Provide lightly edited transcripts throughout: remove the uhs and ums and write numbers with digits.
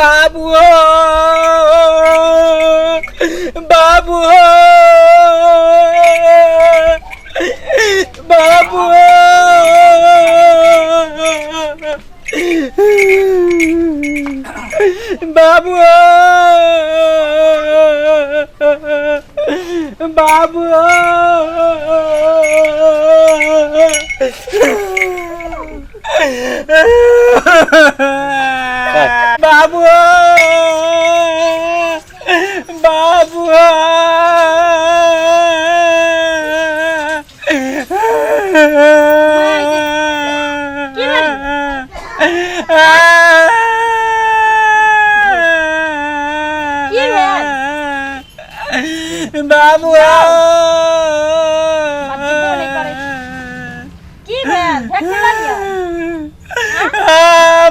बाबू हो, बाबू हो, बाबू हो, बाबू हो, बाबू हो। बाबू बाबू। की भेल? की भेल? बाबू। बजबो नहि करै छै। की भेल? वैक्सीन लऽ लिअ।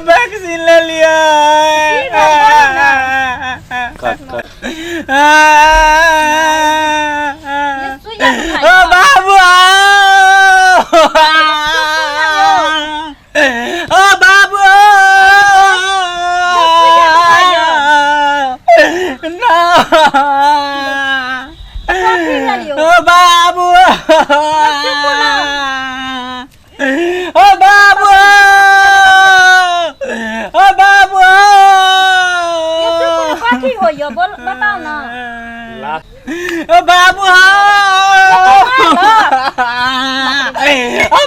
वैक्सीन ले लिया। की भेल? बोलू ने। कट कट। ये सुइया दुखाइ ओ छौ। बाबू, ओ बाबू। सुइया दुखाइया। ना। कथी भेल यौ? ओ बाबू, चुप ना। ओ बाबू, ओ बाबू। ये चुप ना, कथी होइया? बोल, बताउ ना। ओ बाबू, ओ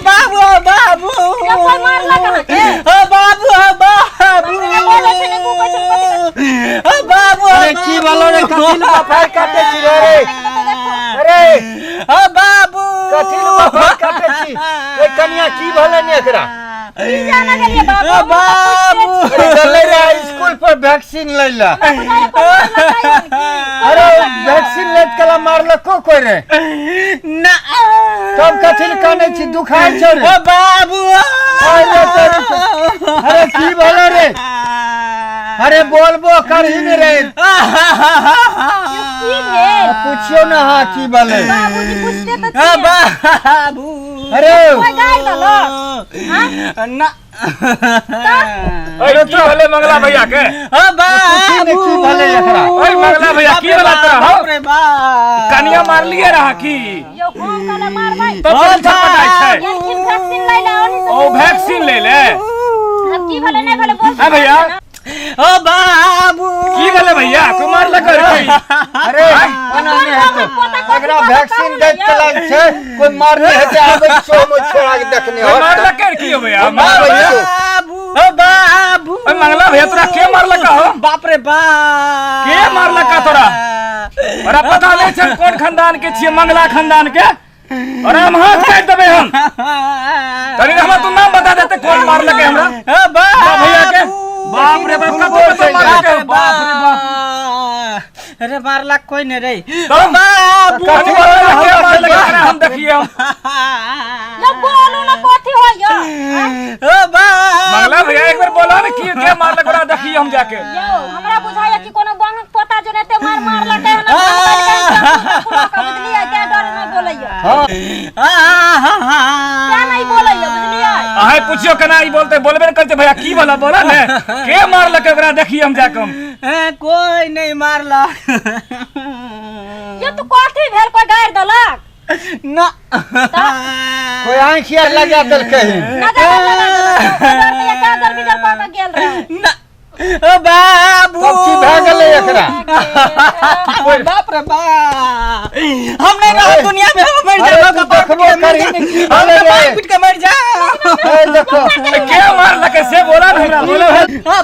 बाबू, ओ बाबू। ये कोइ मारलक अहाँके? ओ बाबू, ओ बाबू। बाप रे, बोलै छै ने, कहै छै, कथी ओ बाबू। अरे की भेलो रे? कथी लए बफाइ काटै छी रे? रे अरे। ओ बाबू। कथी लए बफाइ काटै छी? ए कनिया, की भेलै ने एकरा? की जाने गेलियै बाबू? ओ हम तऽ बाबू। पुछिते अरे छी। गेलै रे स्कूल पर वैक्सीन लै लए। बुझाइया कोइ मारलकै हन की? अरे वैक्सीन लैत कला मारलको कोइ रे? ना। तब कथी लए कानै छी? दुखाइ छौ रे? ओ बाबू। अरे अरे की भेलो रे? अरे बोलबो करही ने रे। यौ, की भेल? पुछियो ना। हाँ, की भेलै? बाबूजी, पुछते तऽ ओ छियै। बाबू। अरे। कोइ गारि देलक? हाँ? ना। अरे की भेलै मंगला भैया के? ओ पुछी ने बाबू। की भेलै एकरा। ओए मंगला भैया, की भेला तोरा हौ? बाप रे बाप। कनिया मारलिए रहा की? यौ, हम कहले मारबै? तब ओ तोरा छटपटाइ छै। गेलखिन वैक्सीन लै लए ओनी से। ओ वैक्सीन ले ले। आब की भेलै नहि भेलै, बोल। हाँ भैया। ओ बाबू। की भेलै भैया? को मारलक रे कोई? अरे ओना नहि हेतौ। एकरा वैक्सीन दैत कला छै, कोइ मारने हेतै। आबै छियौ हम ओहि छोड़ा के देखने। कोई हट। मारलक रे की हो भैया? मारबै मारबै छियौ। बाबू, ओ बाबू। ओए मंगला भैया, तोरा के मारलक हो? बाप रे बाप। के मारलक तोरा? अरे पता नहीं छै कोन खानदान के छियै, मंगला खानदान के। अरे हम हाथ काटि देबै हम। तनी हमरा तू नाम बता देते, कोन मारलक हमरा। ओ बाबू भैया के। बाप रे बाप, कतौ कतौ मारलक। बाप रे बाप। अरे मारलक कोई नहीं रे। तब? बाबू। कथी मारलक? के मारलक एकरा हम देखिए हम। यौ, बोलू ना, कथी होइया? आँय? ओ बाबू। मंगला भैया, एक बेर बोला ने की के मारलक, ओकरा देखिए हम जाके। यौ, हमरा बुझाइया कि कोनो बांगक पोता जो एते मार मारलकै हन, बुझलियै? तें डरे नहि बोलैया। हाँ। तें नहि बोलैया, बुझलियै? अहें पूछियो केना ई बोलते। बोलबे ने करते। भैया, की बोला? बोला ने, के मारलक ओकरा देखिए हम जाके हम। ए, कोई नहीं मारलक। यौ, तू कथी भेल? कोइ गारि देलक? ना। कोइ आँखि आर लगा देलकै हन? नजर लगा देलक? ओहि डर से काजर बिजर कऽ के गेल रहै। ना। ओ बाबू। तब की भए गेलै एकरा? बाप रे बाप, हम नहीं रहो दुनिया में, हम मर अरे जाओ। तू देखबो करही ने की हम भेलै तो रे। मार पीट के मर जाओ। ए देखो। के मारलक से बोला ने हमरा, बोला। ओ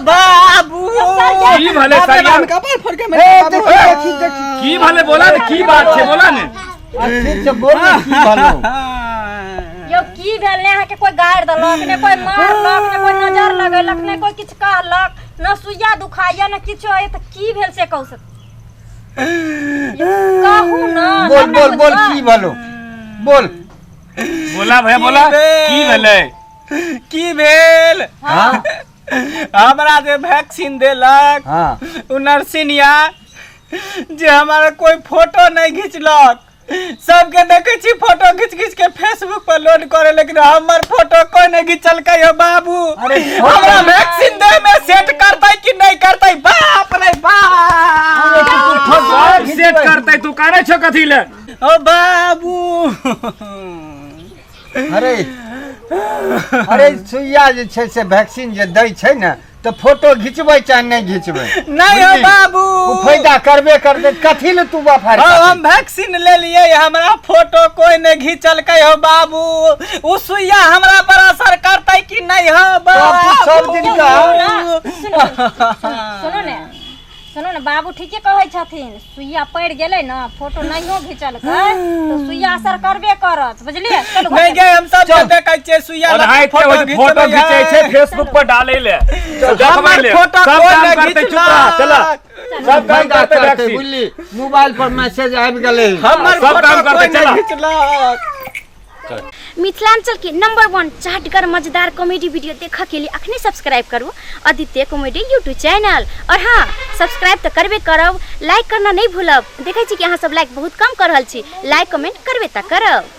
बाबू। की भेलै बाप रे सरिया? बाप, हम कपार फोड़ के मर ए जाओ। देखी देखी देखी। की भेलै बोला ने, की बात छै बोला ने। आ ठीक से बोल ने, की भेलौ? यौ, की भेल ने? अहाँके कोइ गारि देलक ने, कोइ मारलक ने, कोइ नजर लगेलक ने, कोइ किछु कहलक ने, सुइया दुखाइया ने, किछु होइया, तऽ की भेल से कहू से। यौ, कहू ना। बोल। तब ने बोल बोल। बुझबै। की भेलौ बोल। बोला भैया, बोला, की भेलै? की भेल? हाँ। हमरा जे वैक्सीन देलक हाँ उ नर्सिनिया जे हमारा कोई फोटो नहीं घिचलक। सबके देखै छी फोटो घीच घीच के फेसबुक पर लोड करे, लेकिन हमर फोटो कोई नहीं घिचलकै हो बाबू। अरे हमरा वैक्सीन दे में सेट करतै कि नहीं करतै? बाप रे बाप, सब सेट करतै, तू काने छो कथी ले? ओ बाबू। अरे अरे, सुइया जे छै से वैक्सीन जे दै छै ने, तऽ फोटो घिचबै चाहे नहि घिचबै। नहीं हो बुझली? बाबू। ओ फायदा करबे करतै, कथी ले तू बफार? हाँ, हम वैक्सीन ले लिए, हमरा फोटो कोई नहीं घिचलकै हो बाबू। उ सुइया हमरा पर असर करतै कि नहीं हो बाबू? सब दिन का सुनो सुनो ने, सुनो ने बाबू, ठीके कहै छथिन। सुइया पड़ि गेलै ने, फोटो नहियो घिचलकै तऽ सुइया असर करबे करत, बुझलियै? चलू। नहीं गे, हम सब के देखै छियै सुइया और लग के हाइट के फोटो फोटो घिचबै घिचै छै है। फेसबुक पर डालै ले, देखबै हमर ले। फोटो सब कोई काम नहि करतै, चुप रह, चल। घिचलक। सब काम फायदा करतै करतै वैक्सीन। बुझली? मोबाइल पर मैसेज आबि गेलै। हमर सब काम फोटो करतै, कोई नहीं चला। घिचलक। मिथिलांचल के नंबर 1 चाटगर मजेदार कॉमेडी वीडियो देखऽ के लिए अखने सब्सक्राइब करू आदित्य कॉमेडी यूट्यूब चैनल। और हाँ, सब्सक्राइब तऽ करबे करब, लाइक करना नहीं भूलब। देखै छी कि अहाँ सब लाइक बहुत कम कर रहल छी, लाइक कमेंट करबे तऽ करब।